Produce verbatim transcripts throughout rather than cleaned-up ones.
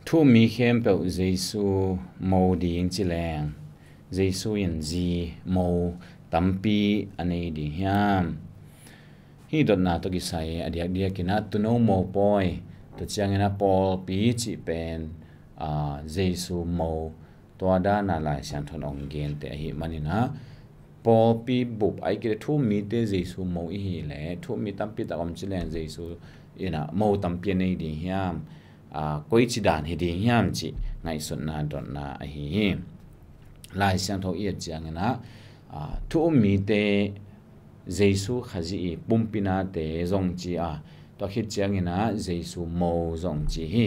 Thu-um mi khempeuh Jesu mo ding ci leng, Jesu in zi mo tampi a nei ding hiam? Hih dotna tawh kisai a diakdiakin ah tuuno mopawi, tua ciangin ah pawlpi cih pen, aa, Jesu mo, tua dan a Lai Siangtho in hong gente ahih manin ah, pawlpi bup, ahih kei leh thu-um mite Jesu mo i hih leh, thu-um mi tampi tak om ci leng Jesu in ah mo tampi a nei ding hiam? Aa, koici dan hi ding hiam cih ngaihsutna dotna ahi hi. Lai Siangtho i et ciangin ah, aa, thu-um mite Jesu Khazih i pumpi nate zong ci a, tua khit ciangin ah Jesu mo zong ci hi.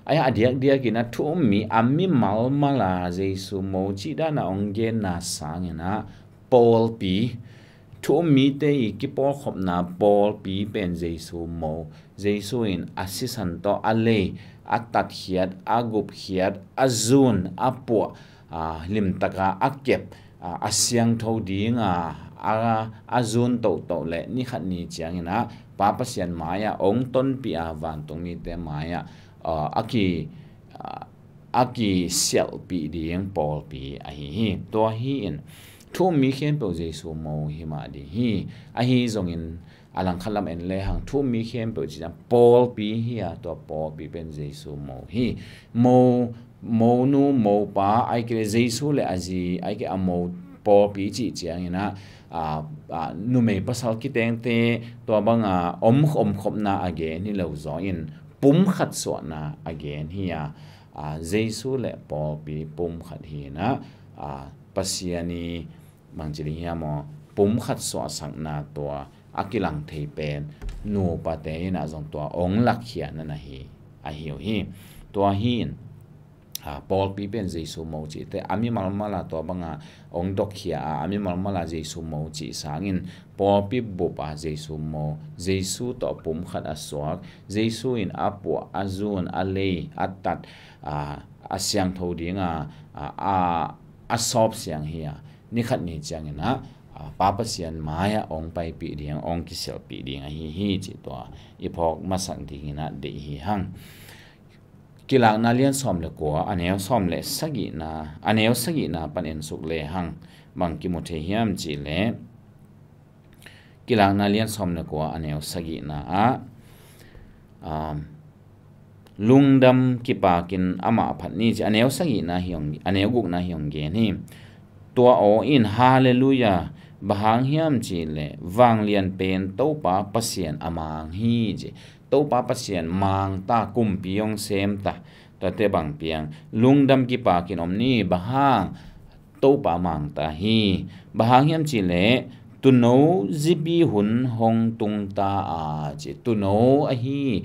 Ahi a diakdiakin ah thu-um mi a mimal mal a Jesu mo cih dan a hong genna sangin ah pawlpi, thu-um mite i kipawlkhopna pawlpi pen Jesu mo, Jesu in a sisan tawh a lei, a tatkhiat, a gupkhiat, a zun, a puah, aa, limtaka a kep, aa, a siangtho ding a, a, a zun tohtoh leh ni khat ni ciangin ah Pa Pasian mai-ah hong tonpih a, vantung mite mai-ah, aa, a ki, aa, a kisialhpih ding pawlpi ahi hi. Tua hi-in thu-um mi khempeuh Jesu mo hi mah ding hi. Ahi zongin a langkhat lam en lehang, thu-um mi khempeuh cih ciang pawlpi hi a, tua pawlpi pen Jesu mo hi. Mo, monu, mopa, ahih kei leh Jesu le a zi, ahih kei leh a mo pawlpi cih ciangin ah, aa, aa, numei pasal kitengte tua bang a om, omkhopna a gen hi lo zaw in, pumkhat suahna a gen hi a, aa, Jesu le pawlpi pumkhat hi-in ah, aa, Pasian i bangci ding hiam aw, pumkhat suahsakna tua a kilang thei pen nupate in ah zong tua hong lakkhiatna ahi, ahi uh hi. Tua hi-in, aa, pawlpi pen Jesu mo cihte a mimal mal a tua bang a hong dokkhia a, a mimal mal a Jesu mo cih sangin pawlpi bup a Jesu mo, Jesu tawh pumkhat a suak, Jesu in a puah, a zun, a lei, a tat, aa, a siangtho ding a, aa, a, a sawp siang hi a, ni khat ni ciangin ah, aa, Pa Pasian mai-ah hong paipih ding, hong kisialhpih ding ahi hi cih tua i phawk masak dingin ah deih hi hang. Kilakna lian sawm le kua, a neu sawm le sagihna, a neu sagihna pan en suk lehang bang kimu thei hiam cih leh, Kilakna lian sawm le kua, a neu sagihna ah, um, lungdam kipakin amah phat ni ci, a neu sagihna hi hong, a neu gukna hi hong gen hi. Tua aw in, Halleluiah, bang hang hiam cih leh vanglian pen Topa Pasian a mang hi ci. Topa Pasian mang ta, kumpi hong sem ta, tuate bang piang, lungdam kipakin om ni, bang hang, Topa mang ta hi. Bang hang hiam cih leh tuuno zipi hun hong tung ta a ci, tuuno ahi,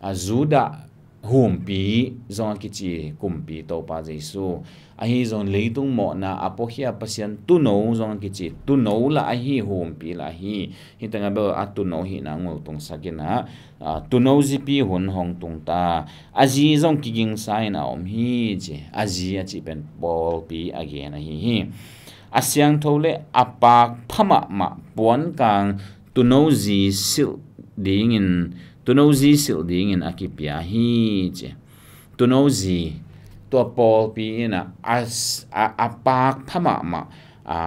a, Judah humpi zong a kici kumpi Topa Jesu. Ahi zong leitung mawhna a puakhia Pasian tuuno zong a kici, tuuno lah ahi, humpi lah ahi. Hih tengah bel a tuuno hihna ngultungsak in ah, aa, tuuno zipi hun hong tung ta. A zi zong kigingsa in a om hi ci. A zi a cih pen pawlpi a gen ahi hi. A siangtho le a pakpha mahmah puankang tuuno zi silh dingin, tuuno zi silh dingin a kipia hi ci. Tuuno zi, tua pawlpi in ah, a, a, a pakpha mahmah, a,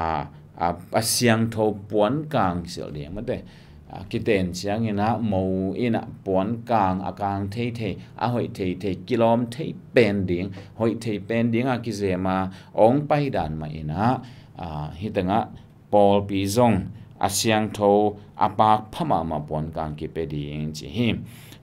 a, a siangtho puankang silh ding mate. A, kiten ciangin ah mo in ah puankang a kang theithei, a hoih theithei, kilawm thei pen ding, hoih thei pen ding a kizem a hong paidan mah in ah, a, hih tengah pawlpi zong a siangtho, a pakpha mahmah puankang kipia ding ci hi.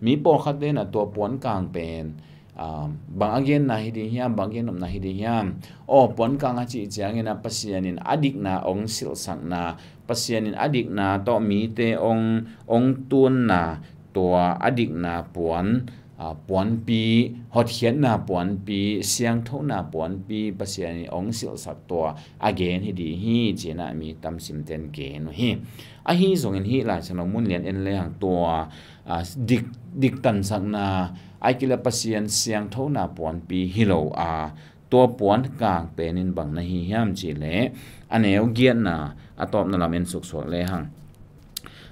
Mi pawlkhatte in ah tua puankang pen, aa, bang a genna hi ding hiam, bang a gennopna hi ding hiam? Aw, puankang a cih ciangin ah Pasian in a dikna hong silhsakna, Pasian in a dikna tawh mite hong, hong tunna, tua a dikna puan, aa, puanpi, hotkhiatna puanpi, siangthona puanpi, Pasian in hong silhsak tua a gen hi ding hi ci-in ah mi tamsimten gen uh hi. Ahi zongin hih Lai Siangtho mun lian en lehang tua, aa, dik, diktansakna, ahih kei leh Pasian siangthona puanpi hi lo a, tua puankang pen in bang na hi hiam cih leh, a neu giatna, a tawpna lam en suksuak lehang,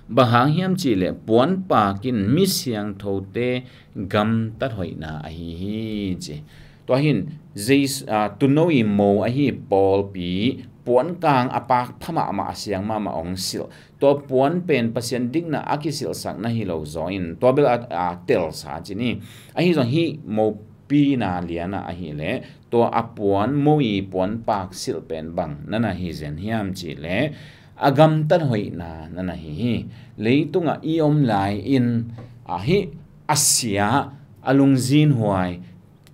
Bang hang hiam cihleh puanpaak in mi siangthote gamtat hoihna ahi hi ci. Tua hin Jesu, aa, tuuno i mo ahi pawlpi puankang a paak pha mahmah, a siang mahmah hong silh. Tua puan pen Pasian dikna a kisilhsakna hi lo zaw in tua bel a, a telsa ci ni. Ahi zong hih mopina lianah ahileh tua a puan mo i puanpaak silh pen bang na na hi zen hiam cihleh a gamtat hoihna na na hi hi. Leitungah i om lai in, a, hih a sia, a lungzinhuai,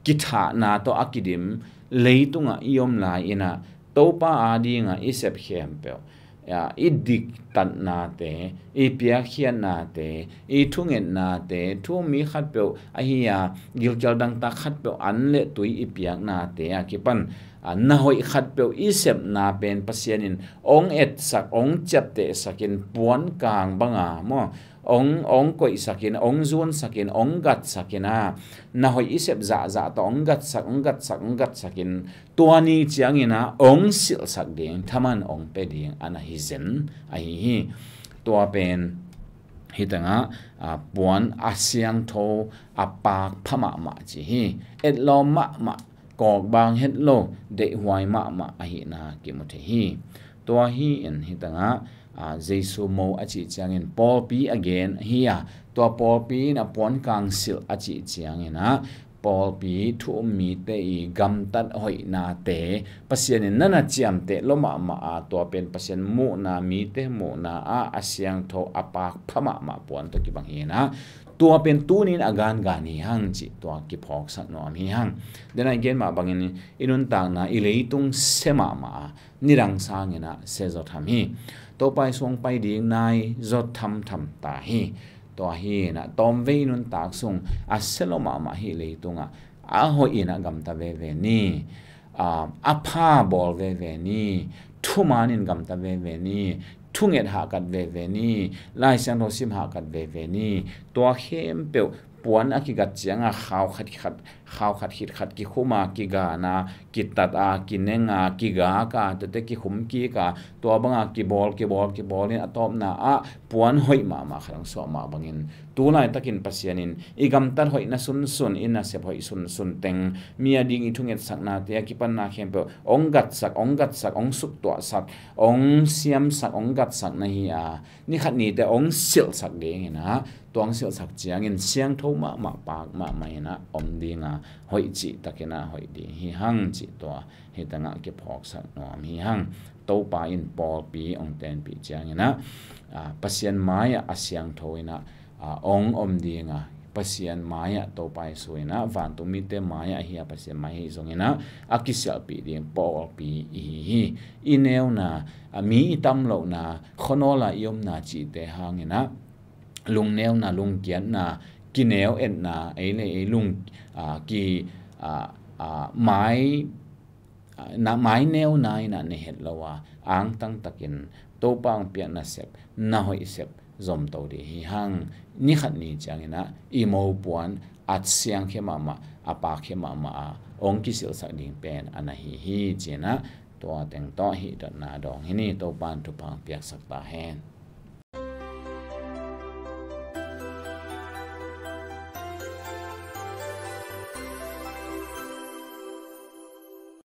kithahna tawh a kidim leitungah i om lai inah Topa adingah i sep khempeuh, a, i diktatnate, i piakkhiatnate, i thungetnate, thu-um mi khatpeuh ahi a gilkial dangtak khatpeuh an le tui i piaknate a kipan, a, na hoih khatpeuh i sepna pen Pasian in hong etsak, hong ciaptehsak in puankang banga maw, hong, hong koihsak in, hong zunsak in, hong gatsak in a, na hoih i sep zahzah tawh hong gatsak, hong gatsak, hong gatsak in, tua ni ciangin a hong silhsak ding, thaman hong pia ding a na hi zen ahi hi. Tua pen hih tengah, a, puan a siangtho, a paak pha mahmah ci hi. Etlawm mahmah, kawkbang het lo, deihhuai mahmah ahihna kimu thei hi. Tua hi in hih tengah, a, Jesu mo a cih ciangin pawlpi a gen hi a, tua pawlpi in a puankang silh a cih ciangin a, pawlpi thu-um mite i gamtat hoihnate Pasian in na na ciamteh lo mahmah a, tua pen Pasian muhna, mite muhna ah a siangtho, a paak pha mahmah puan tawh kibang hi in a, tua pen tuni in a gangan hi hang cih tua kiphawksak nuam hi hang. Denai gen mah bangin i nuntakna i leitung se mahmah a, nidang sangin a se zaw tham hi. Topa i suang pai ding nai zaw thamtham ta hi. Tua hi in a tawmvei nuntak sung a se lo mahmah hih leitungah a hoih in a gamta veve ni. A, a pha bawl veve ni. Thuman in gamta veve ni. Thunget hahkat veve ni. Lai Siangtho sim hahkat veve ni. Tua khempeuh puan a kigat cianga khau khat khat, khau khat khit khat kikhum a, kigan a, kitat a, kineng a, kigak a, tuate kikhum kik a, tua banga kibawl, kibawl, kibawl in a tawpna ah puan hoih mahmah khat hong suah mah bangin, tu laitakin Pasian in i gamtat hoihna sunsun, i nasep hoih sunsun teng, mi a ding i thungetsaknate a kipanna khempeuh hong gatsak, hong gatsak, hong suktuahsak, hong siamsak, hong gatsak na hi a, nikhat nite hong silhsak ding in a, tua hong silhsak ciangin siangtho mahmah, paak mahmah in a om ding a, hoih cihtakin a hoih ding hi hang cih tua hih tengah kiphawksak nuam hi hang. Topa in pawlpi hong tenpih ciangin a, a, Pasian mai-ah a siangtho in a, a, hong om ding a, Pasian mai-ah Topa Jesu in a, vantung mite mai-ah ahi a, Pasian mai ahi zongin a, a kisialhpih ding pawlpi i hi hi. I neuna, a, mi i tam lohna, khuanawl a i omna cihte hangin a, lungneuna, lungkiatna, kineu etna, ei le ei lung, a, ki, a, a, mai, a, na, mai neuna in a nei het lo a, angtang takin Topa hong piak nasep, na hoih sep zomto ding hi hang. Nikhat ni ciangin a i mopuan a siangkhia mahmah, a paakkhia mahmah a hong kisilhsak ding pen a na hi hi ci in a, tua teng tawh hih dotna dawng hi ni. Topa in thupha hong piaksak ta hen.